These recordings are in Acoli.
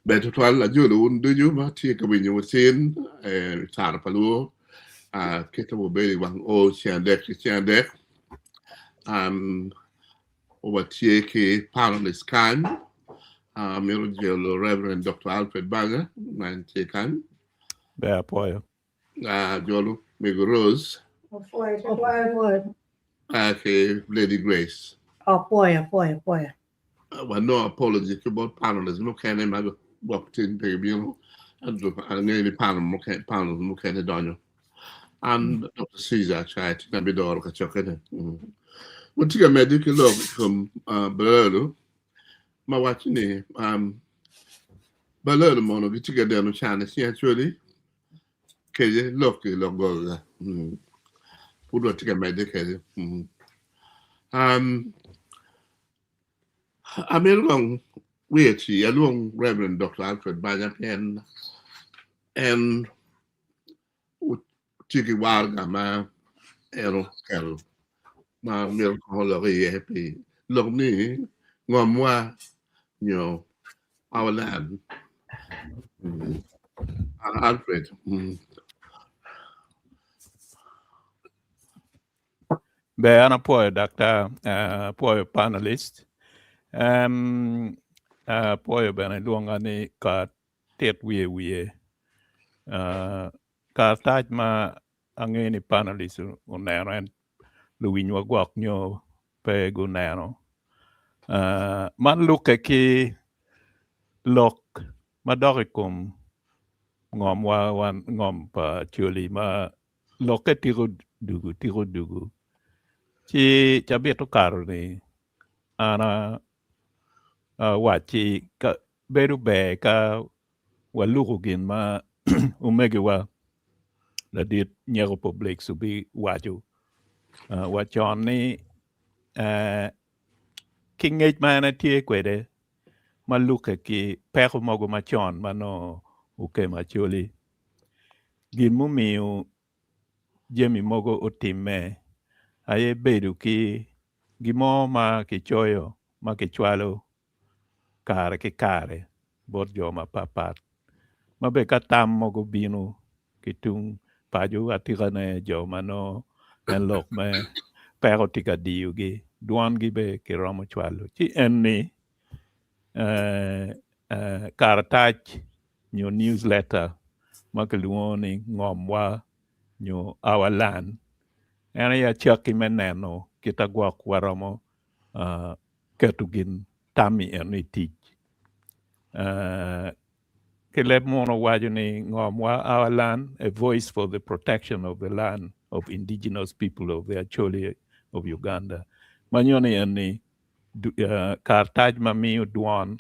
Ber tutwal ajolo wun ducu ma tye ka winyo wutin i caro pa luo kit ma wubedo i wang o ceng adek ki ceng adek. An watye ki panelist kany amito jolo Reverend Dr. Alfred Banya ma en tye kany. Ber apwoyo. Jolo Mego Rose. Apwoyo tutwal. Ki Lady Grace. Apwoyo, apwoyo, apwoyo. Wanongo apology ki bot panelist mukene ma gwok tin pe gibino ento angeyo ni panel mukene panel mukene donyo. An Dr. Caesar Chai tye abidoro kacokkene. Watye ka medde ki lok i kom Balalo ma waco ni Balalo mono gitye ka deno can i cing Acholi kede lok i lok goga. Pud watye ka medde kede. Amito kong wiye ci alwong Reverend Dr. Alfred Banya pien en tye ki waraga ma en oketo ma myero kong olok iye pi lok ni ngomwa nyo our land. Alfred. Ber an apwoyo daktar, apwoyo panelist, apwoyo bene lwonga ni ka tit wiye wiye karatac ma angeyo ni panelist oneno en luwinywa gwok nyo pe guneno. Man lukke ki lok madok i kom ngomwa wan ngom pa Acholi ma lokke tiko dugu tiko dugu ci cabit okato-ni an awacci bedo ber ka waluko gin ma omegiwa ladit Nyeko Publix obiwaco wa con ni ki ngec ma en tye kwede ma lukke ki peko mogo macon ma nongo okemo Acholi. Gin mumiyo jami mogo otimme aye bedo ki gin mo ma kicoyo ma kicwalo kare ki kare bot jo mapatpat ma bene ka tam mogo bino ki tung paco atikane jo ma nongo en lok me peko tye ka diyogi dwongi bene kiromo cwalo ci eni karatac nyo newsletter ma kilwongo ni Ngomwa nyo Our Land en aye acakki me neno kit ma gwok waromo keto gin tammi eno i tic. Ki leb muno waco ni Ngomwa Our Land a voice for the protection of the land of indigenous people of the Acholi of Uganda ma nyo ni eni karatac ma miyo dwon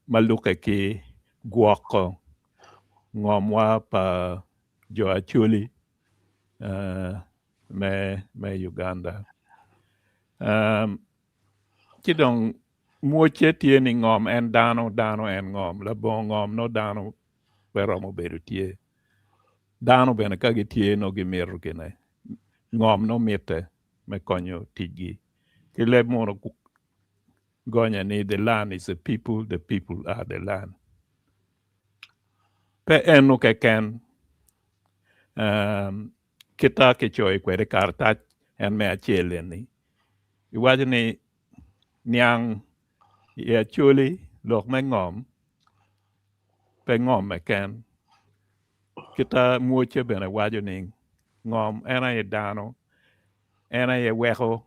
ma lukke ki gwoko ngomwa pa jo Acholi me Uganda. Ci dong mwocce tye ni ngom en dano, dano en ngom. Labongo ngom nongo dano pe romo bedo tye. Dano bene ka gitye nongo gimito gine. Ngom nongo mitte me konyo ticgi. Ki leb munu gonya ni the land is the people, the people are the land. Pe eno keken um, kita kicoyo kwede karatac en me acel eni iwaco ni niang i Acholi lok me ngom pe ngom keken kita mwoce bene waco ni ngom en aye dano En aye weko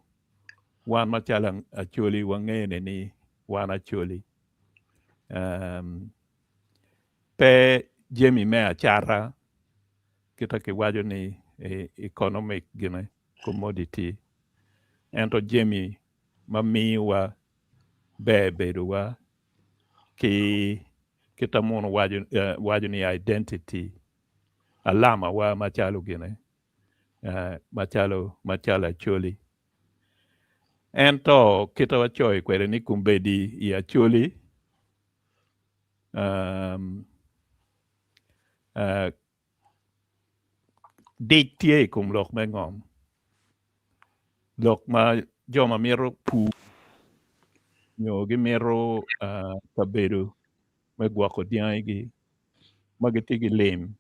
wan macalo Acholi wangene ni wan Acholi. Um, pe jami me acata kita kiwaco ni e, economic gine commodity ento jami ma miyowa ber bedowa ki kita muno waco, uh, waco ni identity alamawa macalo gine macalo macalo Acholi. Ento kite wacoyo kwede ni kombeddi i Acholi um, uh, dic tye i kom lok me ngom. Lok ma jo ma mito pur. nyo gimito kabedo me gwoko dyangigi ma gitye ki lim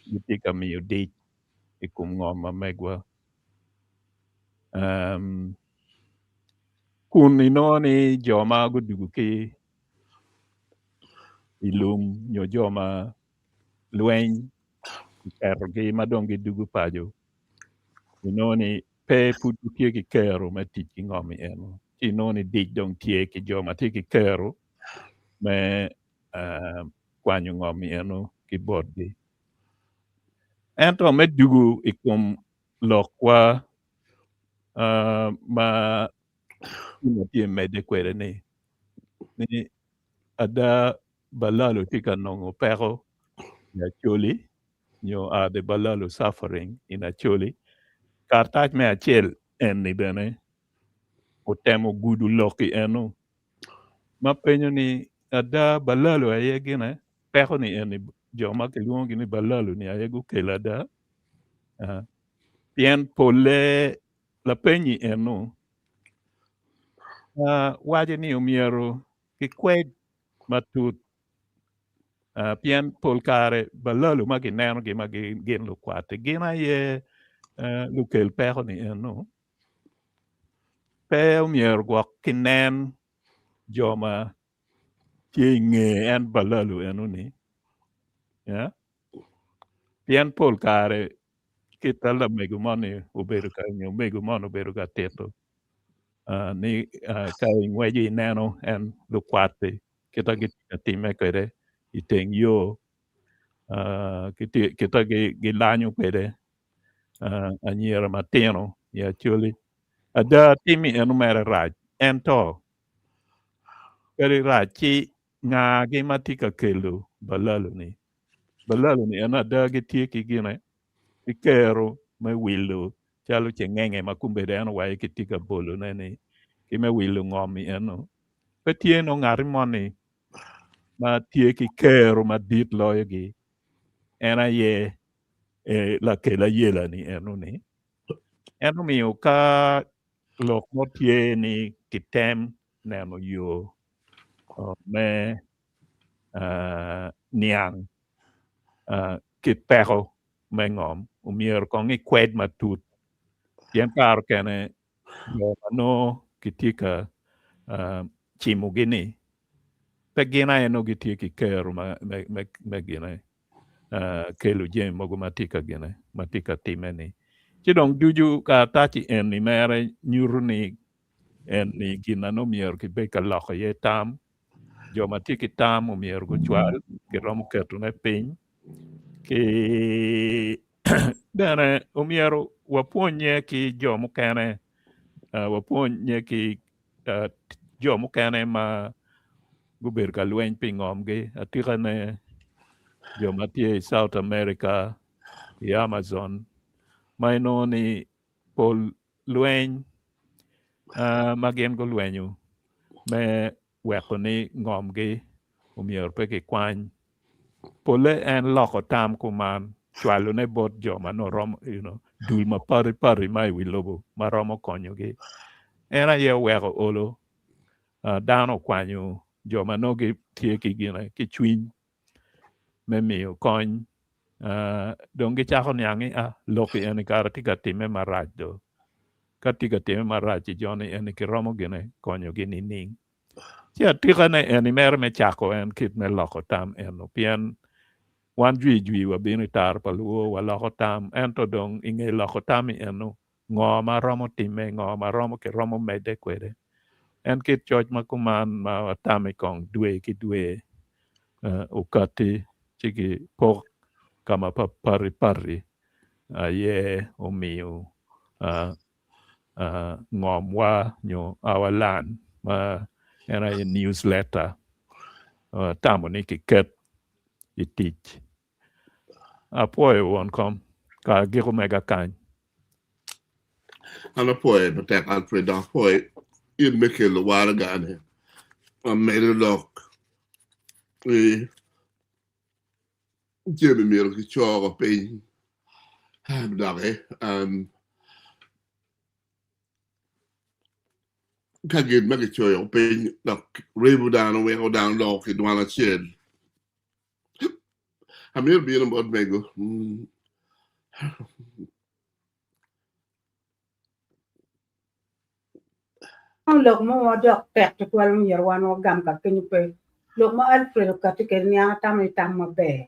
gitye ka miyo dic i kom ngom ma megwa. Kun inongo ni jo ma gudwogo ki i lum nyo jo ma lweny oketogi ma dong gidwogo paco inongo ni pe pud gitye ki kero me tic ki ngom i eno ci inongo ni dic dong tye ki jo ma tye ki kero me kwanyo ngom i eno ki botgi. Ento me dwogo i kom lokwa ma tye medde kwede ni ni ada Balalo tye ka nongo peko i Acholi nyo are the Balalo suffering in Acholi. Karatac me acel eni bene otemo gudo lok i eno ma penyo ni ada Balalo aye gine peko ni eni jo ma kilwongogi ni Balalo ni aye gukelo ada pien pole lapeny-nyi eno waco ni omyero kikwed matut pien pol kare balalo ma kinenogi ma gin lukwat-ti gin aye lukel peko-ni eno. Pe omyero gwok kinen jo ma tye i nge en balalo eno-ni pien pol kare kit ma lamego moni obedo ka nyo omego moni obedo ka tito ni ka ingweco ineno en lukwat-ti kit ma gitye ka timme kwede i teng yo kit ma gilanyo kwede anyira matino i Acholi. Ada timmi eno mere rac ento kadi rac ci ngagi ma tye ka kelo balalo-ni? Balalo-ni en ada gitye ki gine ki kero me wilo calo cengenge ma kombeddi en owaco kitye ka bolone-ni ki me wilo ngom-mi eno. Pe tye nongo ngati moni ma tye ki kero madit loyogi en aye lakel ayela-ni eno-ni. En omiyo ka lok mo tye ni kitem neno yo me niang kit peko me ngom omyero kong ikwed matut pien kare okene jo ma nongo kitye ka cimogi-ni pe gin aye nongo gitye ki kero me gine kelo jami mogo ma tye ka gine ma tye ka timme-ni. Ci dong ducu karatac eni mere nyuto ni eni gin ma nongo myero kibed ka loko iye tam jo ma tye ki tam omyero gucwal kiromo ketone piny ki bene omyero wapwonye ki jo mukene wapwonye ki jo mukene ma gubedo ka lweny pi ngomgi atikane jo ma tye i South America i Amazon ma inongo ni pol lweny ma gin gulwenyo me weko ni ngomgi omyero pe kikwany. Polle en loko tam kuman cwalone bot jo ma nongo romo you know, dul mapati pati ma i wi lobo ma romo konyogi. En aye oweko olo dano okwanyo jo ma nongo gitye ki gine ki cwiny me miyo kony dong gicako niang ni a lok eni kara tye ka timme marac do ka tye ka timme marac ci joni eni kiromo gine konyogi nining ci atikane eni mere me cako en kit me loko tam eno pien wan jwi jwi wabino i taro pa luo waloko tam ento dong i nge loko tam i eno ngo ma romo timme ngo ma romo kiromo medde kwede en kit coc ma kuman ma watamo i kong dwe ki dwe okati ci gipok ka ma pati pati aye omiyo ngomwa nyo our land ma en aye newsletter tamo ni kiket i tic. Apwoyo won kom ka agiko mega kany. An apwoye matek Alfred dok apwoye in me kelo waraga-ni ma medo lok i jami myero kicoko piny doki. Ka gin ma kicoyo piny dok ribo dano weko dano loko ki dwan acel. Amito bino bot mego. Lok mo ma dok tek tutwal myero wan wagam ka kenyo pe. Lok ma Alfred okatti kwede ni an atamo ni tam maber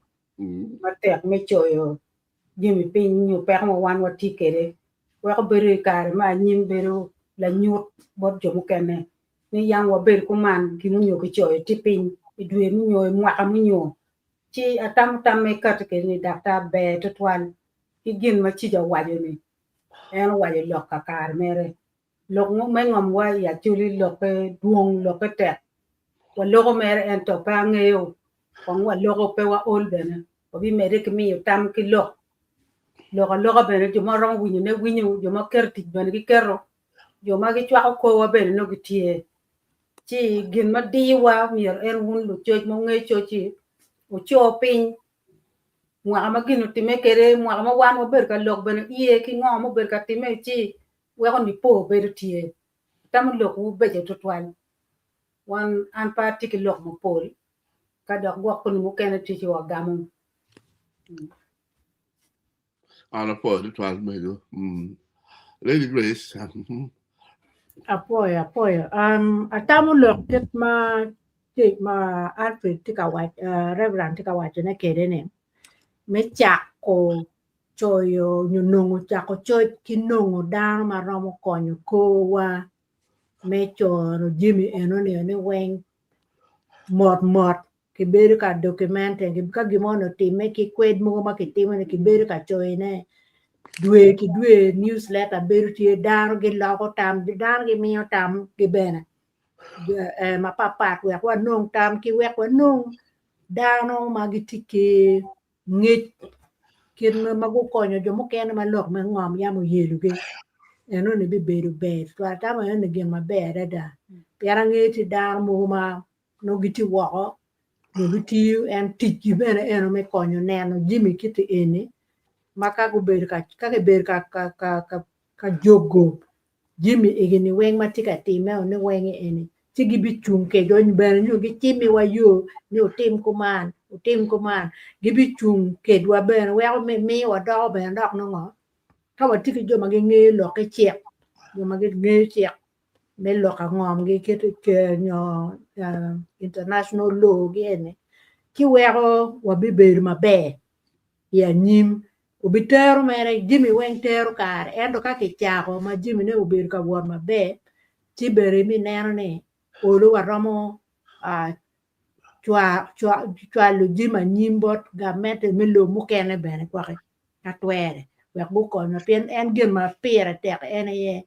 matek me coyo jami piny nyo peko ma wan watye kwede weko bedo i kare me anyim bedo lanyut bot jo mukene ni yam wabedo kuman gin onyo kicoyo tye piny i dwe munyo i mwaka munyo ci atamo tam ma ikati kwede ni daktar ber tutwal ki gin ma Cica owaco ni en owaco lok kakare mere Lok me ngom wa i Acholi lokke dwong, lokke tek. Waloko mere ento pe angeyo kong waloko pe waol bene. Wabimedde ki miyo tam ki lok. Lok aloka bene jo ma romo winyo ne winyo, jo ma keto tic bene giketo, jo ma gicwako korwa bene nongo gitye. Ci gin ma diyowa myero en wun lucoc ma wungeyo coc-ci wuco piny mwaka ma gin otimme kwede, mwaka ma wan wabedo ka lok bene iye ki ngo ma obedo ka timme ci weko nipo bedo tye. Atamo lokwu beco tutwal. Wan an pe atye ki lok mapol ka dok gwok koni mukene tye ci wagamo. An apwoyo tutwal mego. Lady Grace. Apwoyo, apwoyo. Um, atamo lok kit ma ma Alfred tye ka wac, uh, Reverend tye ka wacone kwede ni me cako coyo nyo nongo cako coc ki nongo dano ma romo konyo korwa me coro jami enoni ni weng mot mot kibedo ka documenting ka gin mo ni otimme ki kwed mogo ma kitimo ni kibedo ka coyone dwe ki dwe newsletter bedo tye dano giloko tam dano gimiyo tam gi bene mapat pat wek wanong tam ki wek wanong dano ma gitye ki ngec kit ma gukonyo jo mukene ma lok me ngom yam oyelogi enoni bibedo ber tutwal atamo enoni gin maber adada pien angeyo tye dano mogo ma nongo gitye woko nyo gitiyo en ticgi bene eno me konyo neno jami kiti eni ma ka gubedo ka ka gibedo ka ka ka ka ka jogo jami egi-ni weng ma tye ka timme-o ni weng eni ci gibicung kwedwa bene nyo gicimiwa yo ni wutim kuman wutim kuman gibicung kwedwa bene weko miyo wadoko bene dok nongo ka watye ki jo ma gingeyo lok ki cik jo ma gingeyo cik me lok angomgi kit nyo international law gi eni ci weko wabibedo maber i anyim obitero mere jami weng tero kare ento ka kicako ma jamine obedo ka wot maber ci bene ibineno ni olo waromo cwalo jami anyim bot gamente me lobo mukene bene gwok-ki ka twere wek gukonywa pien en gin ma pire tek en aye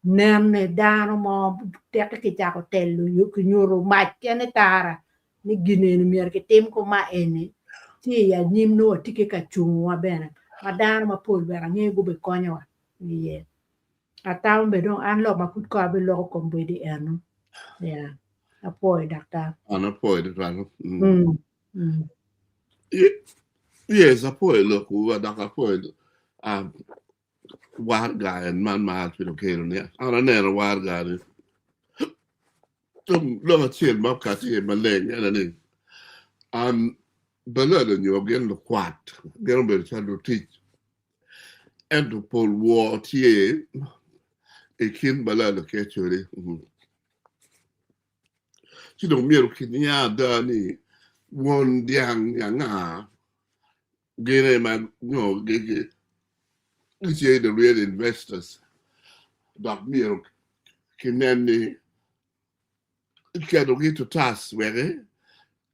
nene dano mo tekke kicako telo kinyuto mac kene tara ni gin eni myero kitim kuma eni ci i anyim nongo watye ki ka cungowa bene ma dano mapol bene angeyo gubikonyowa iye. Atamo bene dong an lok ma pud kong abiloko kom bedi eno. Yeah. Apwoyo daktar. An apwoyo tutwal. Mm. Mm. Yes, apwoyo lokwu dok apwoyo um, warga en man ma Alfred okelo ni an aneno warga ni dong lok acel ma okati iye maleng ene ni um, balalo nyo gin lukwat gin obedo calo lutic Ento pol wor tye i kin balalo ki Acholi. Ci dong myero kiniang ada ni won dyang ni anga gin aye ma nyo gitye the real investors dok myero kinen ni Kiketogi i totas wek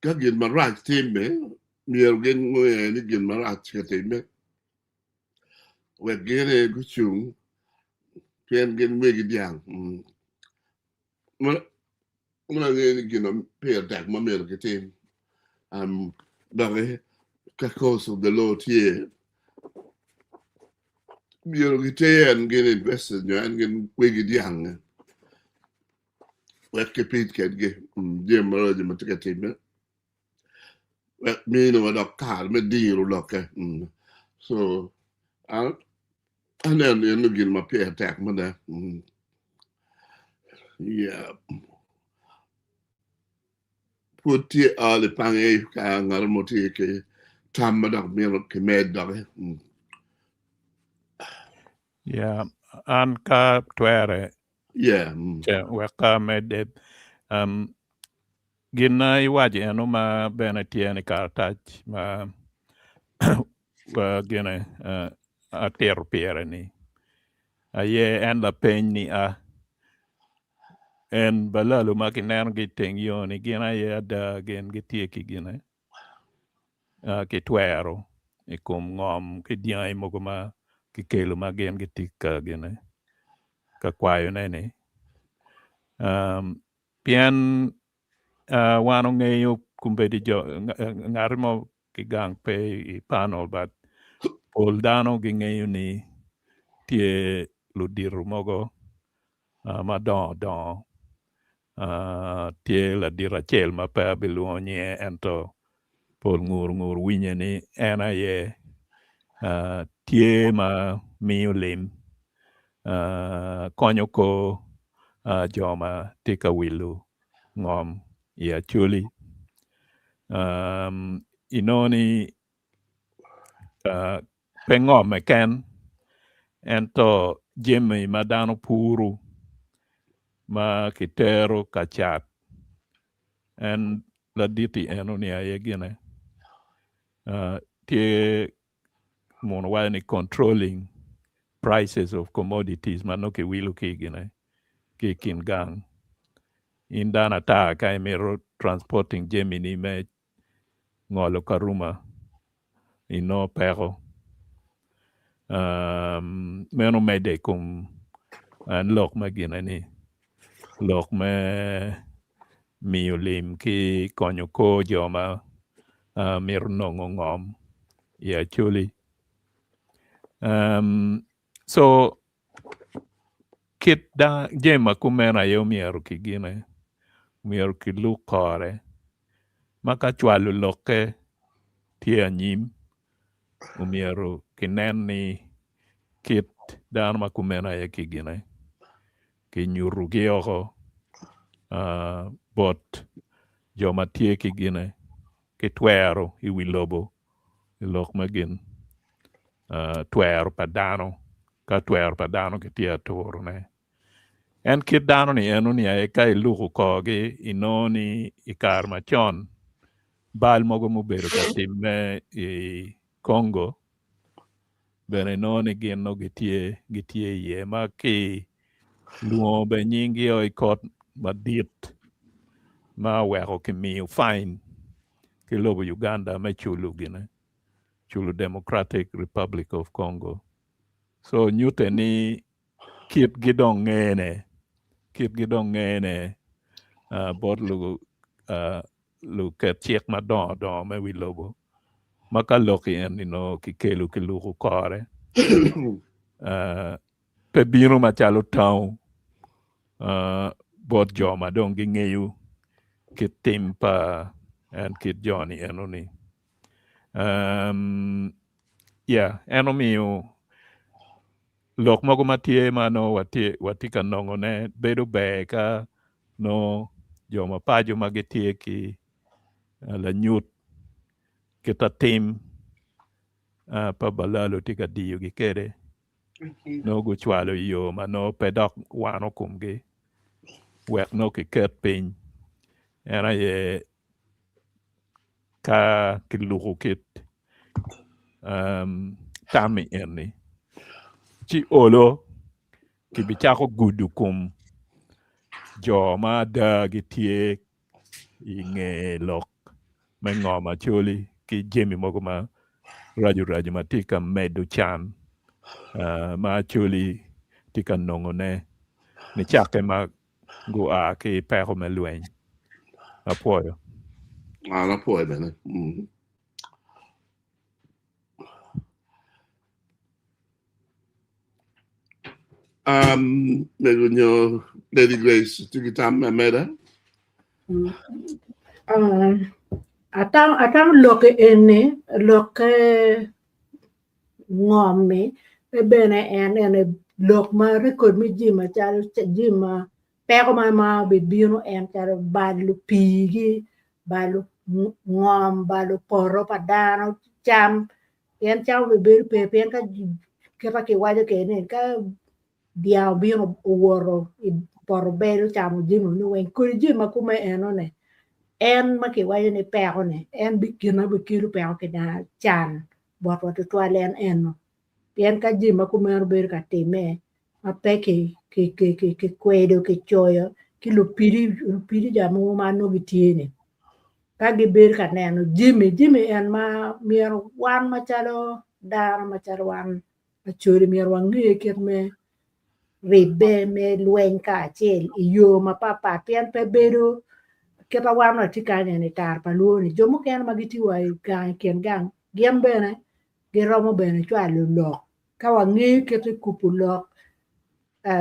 ka gin marac timme, myero ginge ni gin marac tye ka timme wek gin aye gucung pien gin wegi dyang. Man angeyo ni gin ma pire tek ma myero kitim dok ka course of the law tye myero giter en gin investors nyo en gin wegi dyang wek kipid kedgi jami maraco ma tye ka timme wek miniwa dok kare me diro lokke. So aneno ni eno gin ma pire tek mada. Yeah. Pud tye early pange ka ngat mo tye ki tam ma dok myero kimed doki. Mm. Yeah, an ka twere Yeah. Mm. ce wek ka amedde um, gin na iwaco eno ma bene tye ni karatac ma uh, gine uh, atito pire ni aye en lapeny ni a en balalu ma kinenogi i teng yo ni gin aye ada gin gitye ki gine uh, ki twero i kom ngom ki dyangi mogo ma kikelo ma gin gitye ka gine ka kwayone ni um, pien uh, wan ongeyo kombeddi jo ngati mo ki gang pe i panel but pol dano gingeyo ni tye ludito mogo uh, madongo dongo uh, tye ladit acel ma pe abilwongo nyinge ento pol ngur ngur winye ni en aye uh, tye ma miyo lim uh, konyo kor uh, jo ma tye ka wilo ngom i Acholi. Um, inongo ni uh, pe ngom keken ento jami ma dano puru ma kitero ka cat en laditi eno ni aye gine uh, tye muno waco ni controlling prices of commodities ma nongo kiwilo ki gine ki i kin gang in dano ata ka imito transporting jamini me ngolo Karuma inongo peko um, meno medde i kom en lok me gine ni lok me miyo lim ki konyo kor jo ma uh, mito nongo ngom i Acholi. Um, so kit da jami ma kumeno aye omyero kigine myero kiluk kore ma ka cwalo lokke tye anyim omyero kinen ni kit dano ma kumeno aye kigine kinyutogi oko uh, bot jo ma tye ki gine ki twero i wi lobo i lok me gin uh, twero pa dano ka twero pa dano kitye aturone. En kit dano ni eno ni aye ka iluko korgi inongo ni i kare macon bal mogo mubedo ka timme i Congo bene inongo ni gin nongo gitye gitye iye ma ki lwongo bene nyinggi o i kot madit ma oweko kimiyo fine ki lobo Uganda me culo gine culo Democratic Republic of Congo. So nyute ni kitgi dong ngene kitgi dong ngene uh, bot lu, uh, luket cik madongo dongo me wi lobo ma ka lok i eni nongo kikelo kiluko kore uh, pe bino macalo tango uh, bot jo ma dong gingeyo kit tim pa en kit jo-ni eno-ni. Um, yeah, en omiyo lok mogo ma tye ma nongo watye, watye ka nongone bedo ber ka nongo jo ma paco ma gitye ki uh, lanyut kit atim uh, pa balalo tye ka diyogi kwede nongo gucwalo i yo ma nongo pe dok wano komgi wek nongo kiket piny en aye ka kiluko kit um, tam-mi eni ci olo kibicako gudo kom jo ma ada gitye i nge lok me ngom Acholi ki jami mogo ma raco raco ma tye ka medo can uh, ma Acholi tye ka nongone nicakke ma gua ki i peko me lweny. Apwoyo. An apwoyo bene. Mm. Um, mego nyo Lady Grace tye ki tam me ameda? Mm. Um, atam atam lok eni lokke ngom-mi pe bene en ene lok ma rekod me jami macalo jami ma. Peko ma ma obibino en calo balo piigi, balo ngom, balo poto pa dano, cam, pien cam obibedo pe pien ka kit ma kiwaco kwede ni ka dyang obino owoto i poto bel ocamo jami ni weng kodi jami ma kume enoni en ma kiwaco ni peko ni en gin ma bikelo peko ki dano can botwa tutwal en eno pien ka jami ma kumeno bedo ka timme ma pe kikwedo kicoyo ki lupidi lupidi jo mogo ma nongo gitye ni ka gibedo ka neno jami jami en ma myero wan macalo dano macalo wan Acholi myero wange kit me ribbe me lweny kacel i yo mapatpat pien pe bedo kit ma wan watye kany eni i kare pa lwoni jo mukene ma gitye wa i gang i kin gang gin bene giromo bene cwalo lok ka wangeyo kit me kubo lok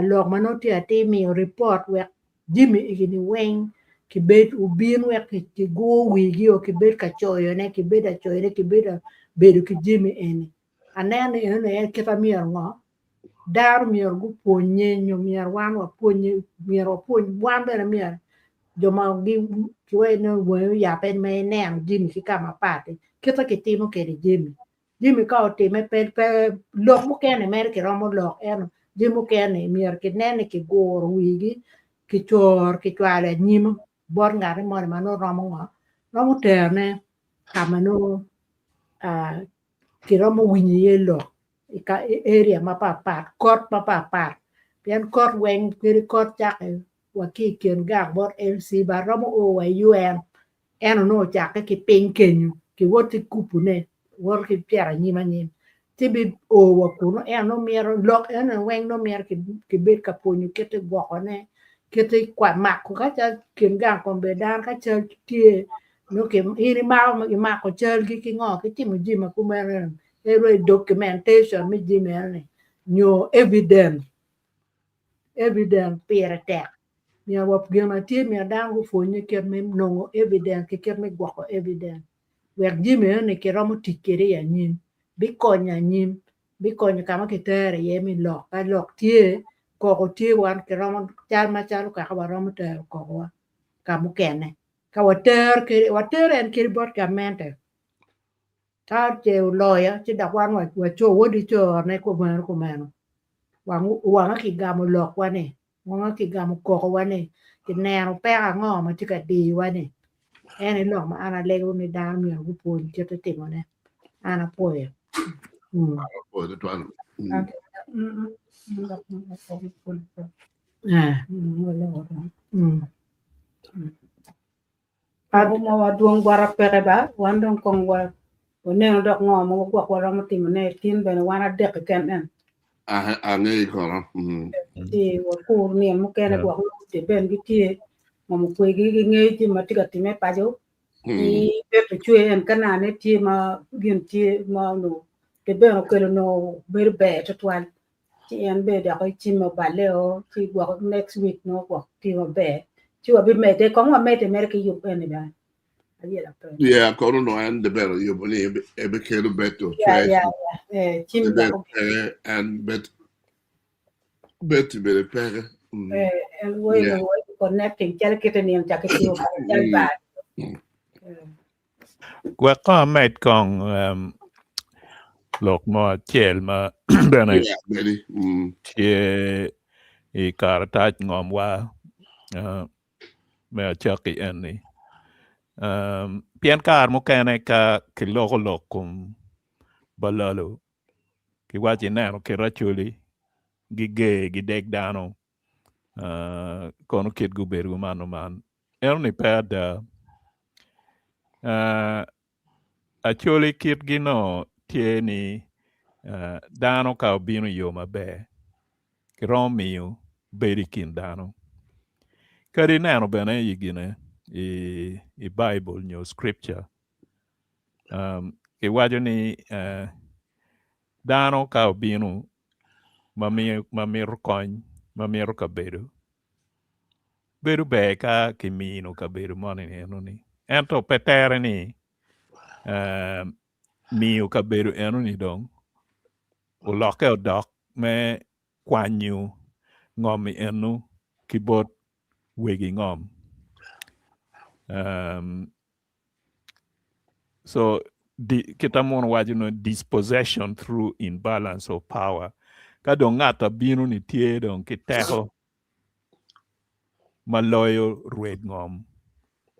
lok ma nongo tye atir miyo ripot wek jami eni weng kibed obin wek kigur wigi o kibed ka coyone kibed acoyone kibed bedo ki jami eni Aneno ni enoni aye kit ma myero ngo dano myero gupwonye nyo myero wan wapwonye myero wapwony wan bene myero jo ma kiwaco ni wangi oyabbe ma ineno jami ki ka mapat kit ma kitimo kwede jami jami ka otime pe pe lok mukene mere kiromo lok ento jami mukene myero kinen ni kiguro wigi kicoro kicwalo anyim bot ngat moni ma nongo romo ngo romo terone ka ma nongo kiromo winyo iye lok i area mapatpat kot mapatpat pien kot weng kadi kot cake wa ki i kin gang bot MC bene romo o wa i UN ento nongo ocakke ki piny kenyo kiwot ki kubune woto ki cito anyim anyim ci bi o wa kunu ento nongo mito lok enoni weng nongo myero kibed ka pwonyo kit me gwokone kit me mako ka cal kin gang kombeddi dano ka cal tye Nongo in imako imako calgi ki ngo ki timo jami ma kumeno eno documentation me jami eno-ni nyo evidence evidence pire tek myero wa gin ma tye myero dano gupwonye kit me nongo evidence ki kit me gwoko evidence wek jami eno-ni kiromo tic kwede i anyim bikonyo anyim bikonyo ka ma kitero iye me lok ka lok tye koko tye wan kiromo cal macalo kaka waromo tero kokowa ka mukene. Ka watero kede, watero en kede bot gamente. Ka ce oloyo, ci dok wan waco, wodi corone kumeno kumeno. Wanga kigamo lokwa ni, wanga kigamo kokowa ni, kineno peko ango ma tye ka diyowa ni. En aye lok ma an alego ni dano myero gupwony kit me timone. An apwoyo. Mm. Apwoyo tutwal. Mm. Eh. Mm. Abo ma wadwong bota peke ba, wan dong kong wa waneno dok ngo ma gwok waromo timone tin bene wan adek keken en. Angeyo kono. Mm. Ci wakur nino mukene gwok nongo ben gitye ngom okwegi gingeyo jami ma tye ka time paco ki beto cwer en ka nane tye ma gin tye ma onongo bene okelo onongo bedo ber tutwal. Ci en bene dok cimme oballe o ci gwok next week nongo gwok tye maber ci wabimedde kong wamedde mere ki yub eni bene ayela pe. Yeah, kono onongo en de bene oyubo ni ebikelo beto Yeah, yeah, yeah. Eh, cim de dok bene en bet bet bene peke. Mm. eh, en way Yeah. way connecting calo kite nino ca kitimo cal Mm. bar. Eh. Wek kong amed kong um, lok mo acel ma bene Yeah, bedi. Mm. tye i karatac ngomwa uh, me acakki eni. Um, pien kare mukene ka kiloko lok kom balalo, kiwaco ineno kit Acholi giger gideg dano, uh, kono kitgi obedo kuman kuman. Eno-ni pe ada. Uh, Acholi kitgi no tye ni uh, dano ka obino i yo maber, kiromo miyo bedo i kin dano. Kadi ineno bene i gine i, i Baibul nyo scripture, um, kiwaco ni uh, dano ka obino ma, ma mito kony, ma mito kabedo, Bedo ber ka kimino kabedo moni enoni ento pe tere ni miyo kabedo enoni dong olokke odok me kwanyo ngom eno ki bot. wegi ngom. Um, so di, kita mono waco no dispossession through imbalance of power. Ka dong ngat abino ni tye dong ki teko ma loyo rwed ngom,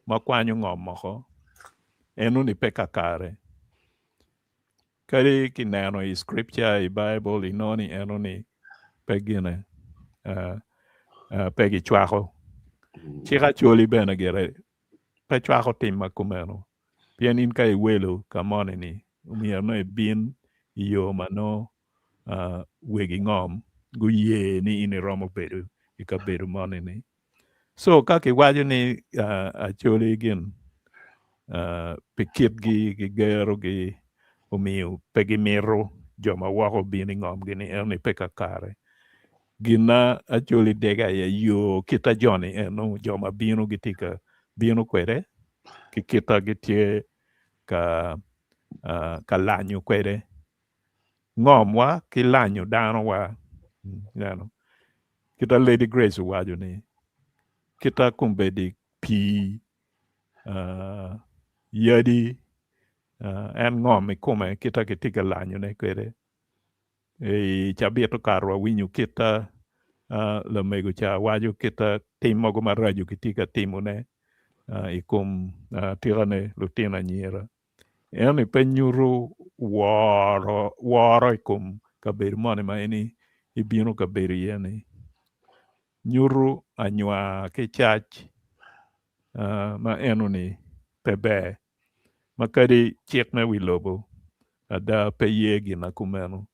ma kwanyo ngom moko, eno ni pe kakare. Kadi kineno i scripture i Bible inongo ni eno ni pe gine pe gicwako. Cik Acholi bene gire pe cwako tim ma kumeno pien in ka iwelo ka moni ni omyero nongo ibin i yo ma nongo wegi ngom guye ni in iromo bedo i kabedo moni ni. So ka kiwaco ni Acholi gin pi kitgi ki gerogi omiyo pe gimito jo ma woko obin i ngomgi ni eno ni pe kakare. Gin ma Acholi dego aye yo kit a joni eno jo ma bino gitye ka bino kwede ki kit a gitye ka ka lanyo kwede ngomwa ki lanyo danowa. Ineno? Kita Lady Grace owaco ni kita kombeddi pii, yadi, en ngom i kome kita kitye ka lanyone kwede. I cabit okato wawinyo kita lamego ca waco kita tim mogo maraco kitye ka timone i kom atikane lutino anyira. Ento pe nyuto woro woro i kom kabedo moni ma in ibino ka bedo iye-ni. Nyuto anywar ki cac ma enoni pe ber ma kadi cik me wi lobo ada pe ye gin ma kumeno.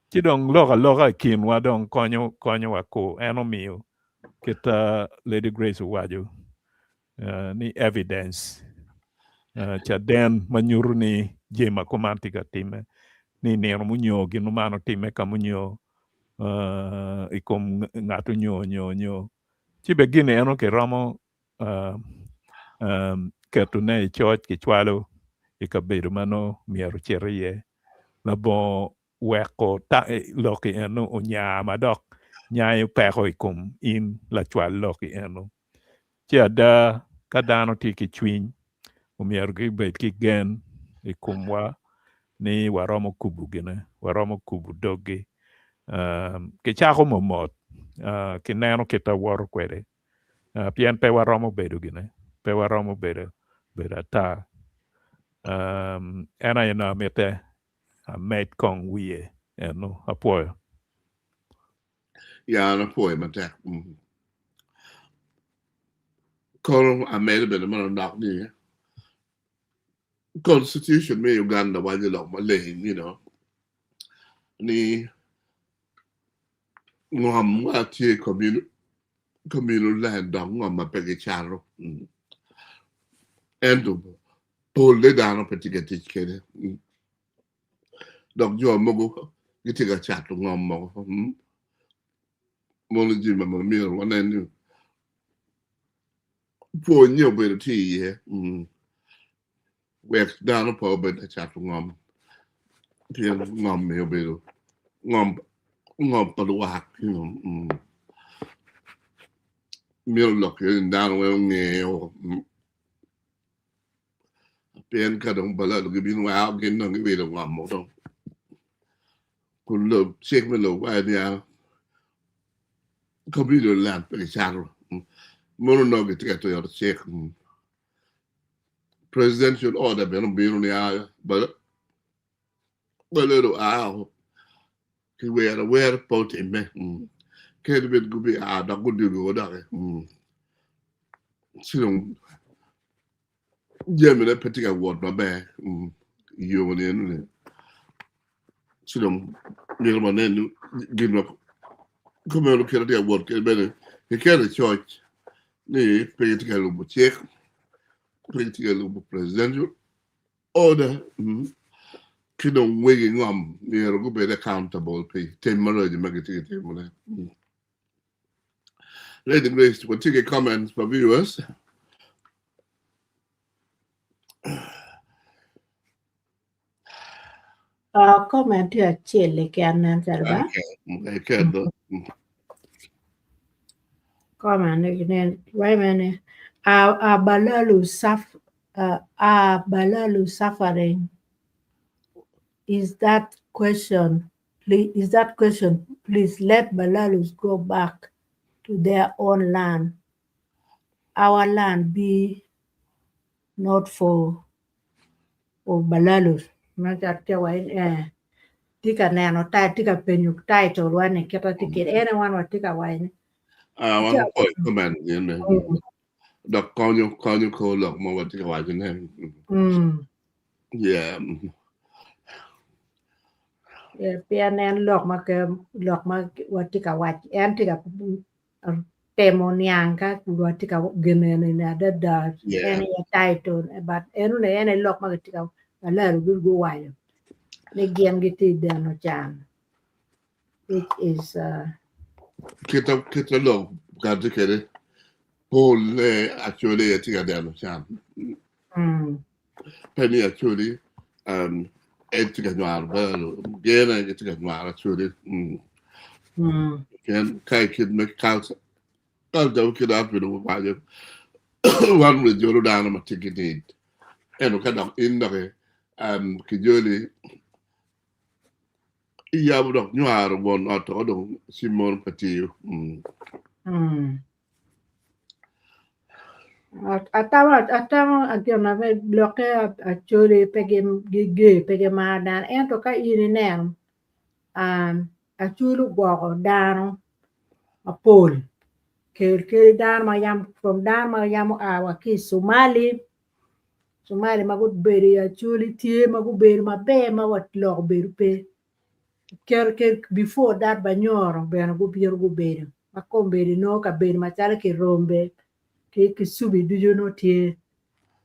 Ci dong lok aloka i kinwa dong konyo konyowa kur en omiyo kit Lady Grace owaco ni evidence, caden ma nyuto ni jami ma kuman tye ka timme, ni nino munyo gin man otimme ka munyo i kom ngat onyo nyo nyo ci bene gin eno kiromo ketone i coc kicwalo i kabedo ma nongo myero ocit iye labongo weko lok-ki eno onya ma dok nyayo peko i kom in lacwal lok-ki eno. Ci ada, ka dano tye ki cwiny, omyero gibed ki gen i komwa ni waromo kubo gine, waromo kubo doggi. Kicako mot mot ki neno kit ma woto kwede, pien pe waromo bedo gine, pe waromo bedo ata. En aye nongo amite amed kong wiye eno. Apwoyo. Ya an apwoyo matek. Mm. Kono amedo bene manok ni constitution me Uganda waco lok maleng, you know, ni ngom ma tye communal, communal land dok ngom ma pe gicato. Mm. Ento polle dano pe tye ka tic kwede. Mm. Dok jo mogo gitye ka cato ngom mogo. Mono jami ma myero wanen ni pwonye obedo tye iye wek dano pe obed ka cato ngom pien ngom-mi obedo ngom ngom pa lwak myero lok ni dano weng onge Pien ka dong balalo gibino weko gin dong giwilo ngom mo dong. Kun lob cik me lobo waco niya communal land pe gicato. Mono nongo gitye ka tero cik. Presidential order bene obino niya balalo oa woko kiwero awera pe otimme. Kadi bed gubia dok gudwogo doki. Ci dong jamine pe tye ka wot maber i yo ni enoni ci dong myero wanen ni gin ma kumeno kite tye ka wot kwede bene kiketo i coc ni pe gitye ka lubo cik pe gitye ka lubo presidential order ki dong wegi ngom myero gubed accountable pi tim maraco ma gitye ka timone. Lady Grace, watye ki comments pa viewers. Uh, comment tye acel keken nen calo ba. Okay, okay, do. Comment wait a minute. Are Balalu suf are Balalu suffering? Is that question please is that question please let Balalus go back to their own land. Our land be not for for Balalus. Ma ca tye wa eh tye ka neno tye ka penyo title wa ni kita tye kede ene wan watye ka waco ni Ah, wan wapoyo comment gin dok konyo konyo kor lok ma watye ka wacone. Mm. Yeah. Yeah, pien en lok ma ke lok ma watye ka wac en tye ka temo niang ka watye ka gin eni adada Yeah. en aye title but enoni en aye lok ma gitye ka Balalu guwaco ni gin gitye i deno can which is uh, Kita kita lok kati kede pol ne actually aye tye ka deno can. mm, Pe ni actually um, en tye ka nywaro Balalu gen aye tye ka nywaro actually. Mm. mm, Pien ka i kit me culture culture kit Africa waco wan wajolo dano ma tye ki need ento ka dok in doki um, kijoli iyabo dok nywaro won ot to dong ci mono pe tiyo. Mm. mm. Atamo atamo gin ma lokke Acholi pe giger pe gimaro dano ento ka in ineno um, Acholi ogwoko dano mapol kel kadi dano ma yam from dano ma yam oa wa ki i Somali Somali ma gubedo i Acholi tye ma gubedo maber ma wa lok obedo pe before that Banyoro bene gubino gubedo ma kombeddi nongo kabedo macalo Kirombe ki Kisubi ducu nongo tye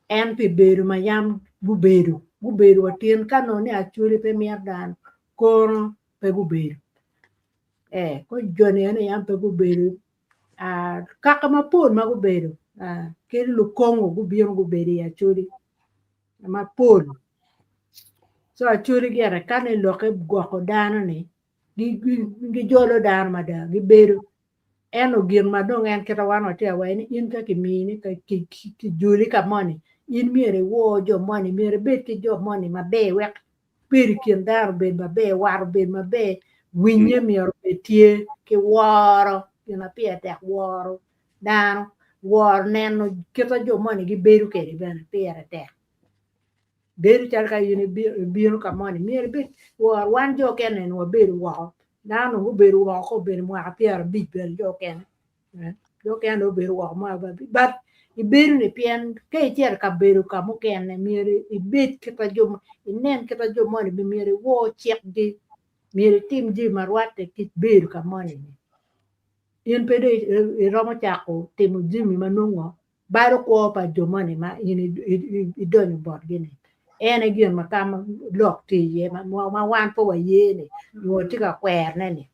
en pi bedo ma yam gubedo gubedo wa tin ka nongo ni Acholi pe mito dano kono pe gubedo eh ko joni eni yam pe gubedo ah, kaka mapol ma gubedo ah, kadi Lukongo gubino gubedo i Acholi mapol so Acholi gire ka ni lokke gwoko dano ni gijolo dano mada gibedo ento gin ma dong en kita wan watye ka waco ni in ka kimini kijoli ka moni in myero iwor jo moni myero ibed ki jo moni maber wek bedo i kin dano obed maber wat obed maber winye myero obed tye ki woro gin ma pire tek woro dano woro neno kita jo moni gibedo kwede bene pire tek bedo calo ka in ibino ka moni myero ibed wor wan jo okene ni wabedo woko dano dong gubedo woko ka obedo mwaka 50 bene jo okene jo okene dong obedo woko mwaka 50 but ibedo ni pien ka icito i kabedo ka mukene myero ibed kita jo inen kita jo moni myero iwor cikgi myero itim jami ma rwatte ki bedo ka moni ni in pe dong iromo cako timo jami ma nongo balo kwo pa jo moni ma in idonyo botgi-ni. En aye gin ma ka lok tye iye ma wan pe waye ni nyo watye ka kwerone-ni.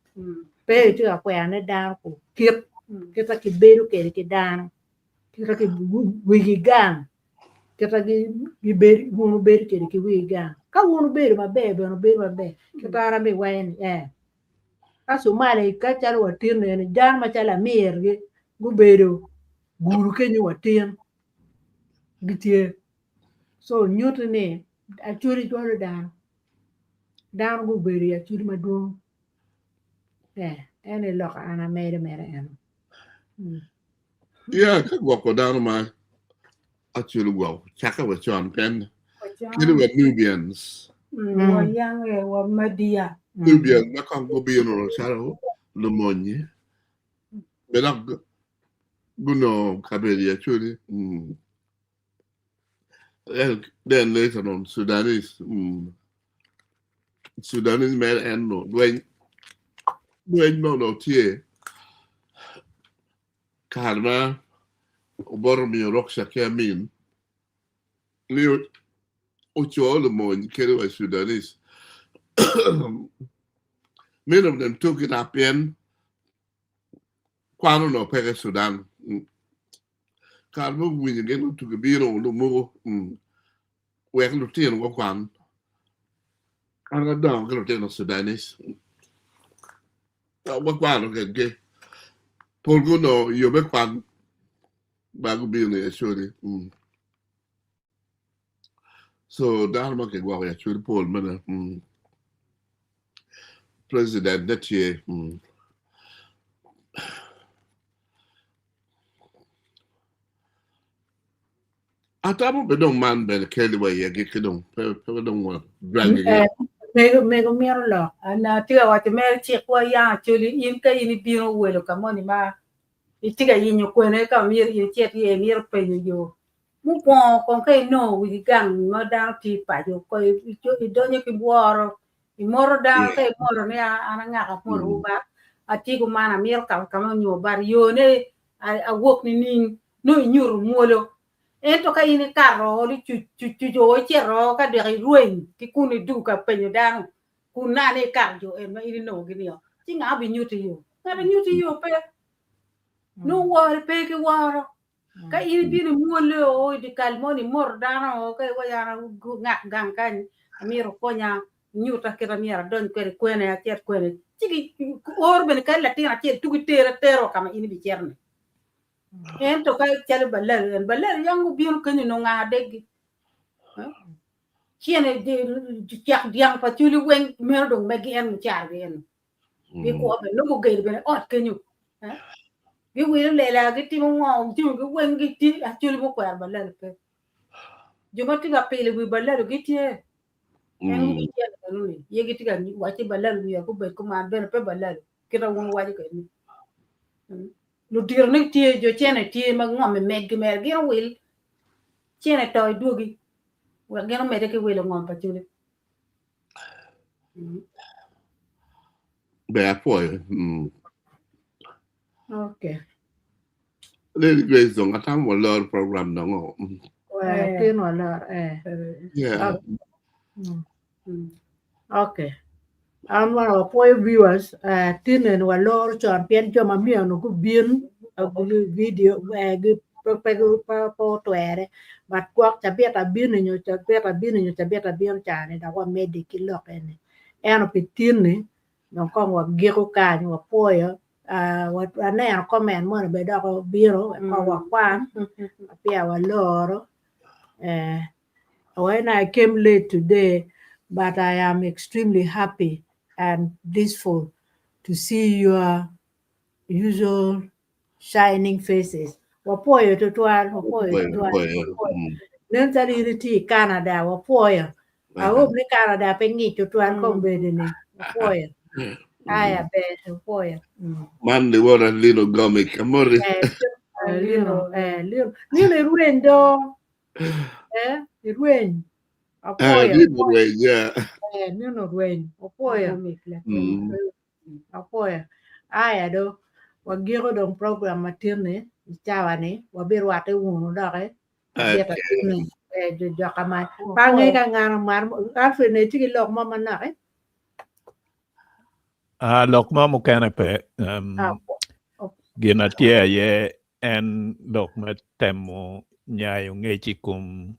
Pe itye ka kwerone dano kit kita kibedo kwede ki dano, kita ki wigi gang, kita wun wubedo kwede ki wigi gang. Ka wun wubedo maber bene wubedo maber. Kita an abiwaco ni ee ka Somali ka calo watin eni dano macalo Amir-gi gubedo gulu kenyo watin gitye so nyuto ni Acholi cwalo dano dano gubedo i Acholi madwong eh en aye lok an amedo mere eno. Mm. Yeah, ka gwoko dano ma Acholi gwoko cakke wa con pien kadi wa Nubians. Mm, wa yange wa Madia. Nubians ma kong gubino calo lumonyi be dok gunongo kabedo i Acholi. Mm. Then later on Sudanese. Mm. Sudanese mere en no lweny lweny ma onongo tye kare ma Obote omiyo rukca ki Amin ni oco lumony kadi wa Sudanese. Many of them took it up pien kwan onongo peke i Sudan. Kare ma guwinyo gin otugi bino lumuku wek lutino gukwan. An adongo ki lutino Sudanese. Wakwano kwedgi. Polgi onongo yo me kwan ma gubino i Acholi. Mm. So dano ma kigwoko i Acholi pol mene. Mm. President ne tye. Mm. Atamo be dong man bene keli wa i agikki dong pe pe dong wa drag Eh, mego mego mito lok. An atye ka waco mere cikwa yang Acholi in ka in ibino welo ka moni ma itye ka yenyo kwene ka myero in icit iye imito penyo yo mukwongo kong ka inongo wigi gang ma dano tye paco ko idonyo ki bworo imoto dano ka imoto ni an angaka amotowu ba atye kuman amito ka kama onyo but yone awok nining nongo inyuto mwolo ento ka in ikato ni cuc cuc cuc o icito ka dok irweny ki kun idwogo ka penyo dano kun nani ikato jo en ma in inongo gi nio ci nga obinyuti yo ngat onyuti yo pe nongo wore pe ki woro ka in ibino imwole o i dyekal moni imoto dano o ka iwaco an angak gang kany amito wukonya nyuta kit ma myero adony kwede kwene acit kwene ci oro bene kadi latin acel tugi teri atera wa ka ma in ibicito-ni ento ka calo balalo en balalo yang gubino kenyo onongo nga adeggi cene cak dyang pa culi weng meno dong megi en mucaragi eno gikwo bene nongo gugedo bene ot kenyo giwilo lela gitimo ngo jami weng gitye acoli mukwero balalo pe jo ma tye ka pilo wi balalo gitye en wigi cene enoni ye gitye ka wacci balalo myero gubed kuman bene pe balalo kita wun wuwaco kwede ni ludito-ni tye jo cene tye ma ngom i meggi mere gin owil cene to idwogi wek gin omedde ki wilo ngom pa culi. Ber apwoyo. Mm. Okay. Lady Grace dong atamo walor program dong o. Mm. Eh, tin walor eh. Yeah. Okay. Mm. Mm. Okay. An wan wapwoyo viewers eh, tin eni waloro con pien jo ma myero onongo gubin eh, video eh, gi- pe pe pe pe otwere but gwok cabit abino nyo cabit abino nyo cabit abino cani dok wamedde ki lok eni ento pi tin-ni dong kong wagiko kany wapwoyo ah, wa- waneno comment moni bene dok obino wek kong wakwan peya waloro eh, When I came late today, but I am extremely happy and blissful to see your usual shining faces. Wapwoyo tutwal, wapwoyo Wapwoyo, tutwal. wapwoyo. wapwoyo. Mm. Nen calo in itye i Canada, wapwoyo. I hope ni Canada pe ngic tutwal kombeddi ni. Wapwoyo. Aya ber, wapwoyo. Mm. Man liwora Lino Gomic. Amori. Eh, eh, Lino, eh, Lino, Lino irweny do. Eh, irweny. Eh, Apwoyo. Lino rweny, yeah. Eh, Lino rweny. Apwoyo. Mm. Apwoyo. Aya do, wagiko dong program matin-ni i cawa-ni, wabirwatte wunu doki. Abit Okay. atin-ni. Eh, jo joka ma. Pange ka ngano mar, Alfred ne tye ki lok mo manok eh? Ah, lok mo mukene pe. Um, Ah, gin na tye aye En lok me temo nyayo ngec i kom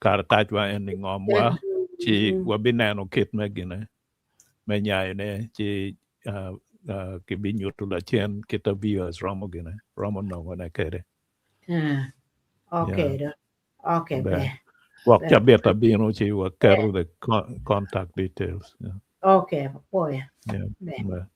karatacwa eni ngomwa ci wabineno kit me gine me nyayone ci kibinyuto lacen kit a viewers romo gine romo nongone kede. Okay do. Okay ber. Gwok cabit abino ci waketo the contact details. Okay, apwoyo. Yeah. Ber.